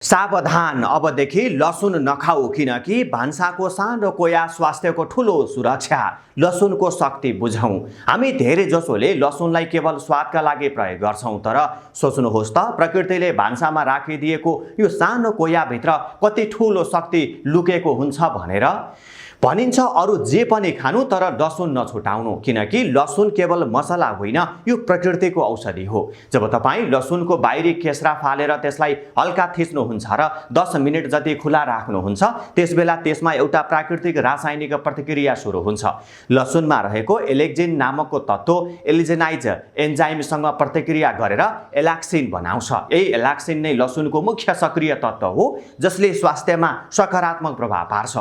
सावधान अबदेखि लसुन नखाऊ किनकि भान्साको सानो कोया स्वास्थ्यको ठूलो सुरक्षा। लसुनको शक्ति बुझौं। हामी धेरै जसोले लसुनलाई केवल स्वादका लागि प्रयोग गर्छौं, तर सोच्नुहोस् त प्रकृतिले भान्सामा राखिदिएको यो सानो कोयाभित्र कति ठूलो शक्ति लुकेको हुन्छ भनेर। भनिन्छ अरु जे पनि खानु तर लसुन नछुटाउनु, किनकि लसुन केवल मसला होइन, यो प्रकृतिको औषधि हो। जब तपाईं लसुनको बाहिरी केस्रा फालेर त्यसलाई हल्का थिच्नुहुन्छ र 10 मिनेट जति खुला राख्नुहुन्छ, त्यसबेला त्यसमा एउटा प्राकृतिक रासायनिक प्रतिक्रिया सुरु हुन्छ। लसुनमा रहेको एलेक्जिन नामकको तत्त्व एलिजेनाइज एन्जाइमसँग प्रतिक्रिया गरेर एलाक्सिन बनाउँछ। यही एलाक्सिन नै लसुनको मुख्य सक्रिय तत्त्व हो, जसले स्वास्थ्यमा सकारात्मक प्रभाव पार्छ।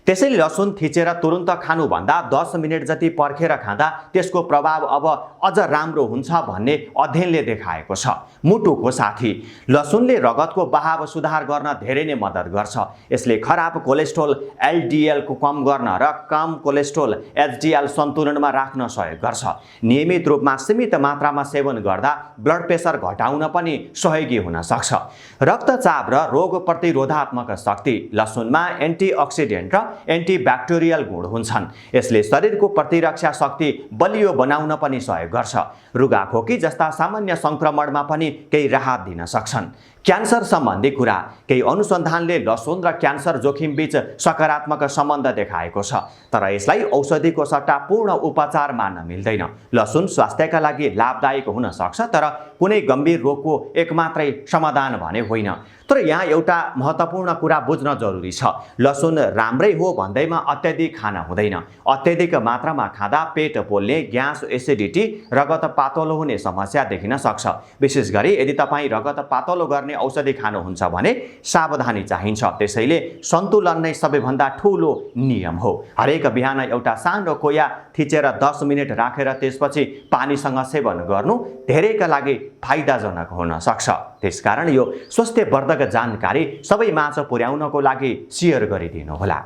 त्यसैले लसुन थिचेर तुरुन्त खानुभन्दा 10 मिनेट जति पर्खेर खाँदा त्यसको प्रभाव अब अझ राम्रो हुन्छ भन्ने अध्ययनले देखाएको छ। मुटुको साथी लसुनले रगतको बहाव सुधार गर्न धेरै नै मद्दत गर्छ। यसले खराब कोलेस्ट्रोल एलडिएल को कम गर्न र कम कोलेस्ट्रोल एचडिएल सन्तुलनमा राख्न सहयोग गर्छ। नियमित रूपमा सीमित मात्रामा सेवन गर्दा ब्लड प्रेसर घटाउन पनि सहयोगी हुन सक्छ। रक्तचाप र रोग प्रतिरोधात्मक शक्ति लसुनमा एन्टिअक्सिडेन्ट र एन्टिब्याक्टेरियल गुण हुन्छन्। यसले शरीरको प्रतिरक्षा शक्ति बलियो बनाउन पनि सहयोग गर्छ। रुगाखोकी जस्ता सामान्य संक्रमणमा पनि केही राहत दिन सक्छन्। क्यान्सर सम्बन्धी कुरा केही अनुसन्धानले लसुन र क्यान्सर जोखिम बीच सकारात्मक सम्बन्ध देखाएको छ, तर यसलाई औषधिको सट्टा पूर्ण उपचार मान्न मिल्दैन। लसुन स्वास्थ्यका लागि लाभदायक हुन सक्छ, तर कुनै गम्भीर रोगको एकमात्रै समाधान भने होइन। तर यहाँ एउटा महत्त्वपूर्ण कुरा बुझ्न जरुरी छ। लसुन राम्रै हो भन्दैमा अत्याधिक खान हुँदैन। अत्याधिक मात्रामा खाँदा पेट पोल्ने, ग्यास, एसिडिटी, रगत पातलो हुने समस्या देखिन सक्छ। विशेष गरी यदि तपाईँ रगत पातलो गर्ने औषधि खानुहुन्छ भने सावधानी चाहिन्छ। त्यसैले सन्तुलन नै सबैभन्दा ठूलो नियम हो। हरेक बिहान एउटा सानो कोया थिचेर 10 मिनेट राखेर त्यसपछि पानीसँग सेवन गर्नु धेरैका लागि फाइदाजनक हुन सक्छ। त्यसकारण यो स्वास्थ्यवर्धक जानकारी सबैमाझ पुर्याउनको लागि सेयर गरिदिनुहोला।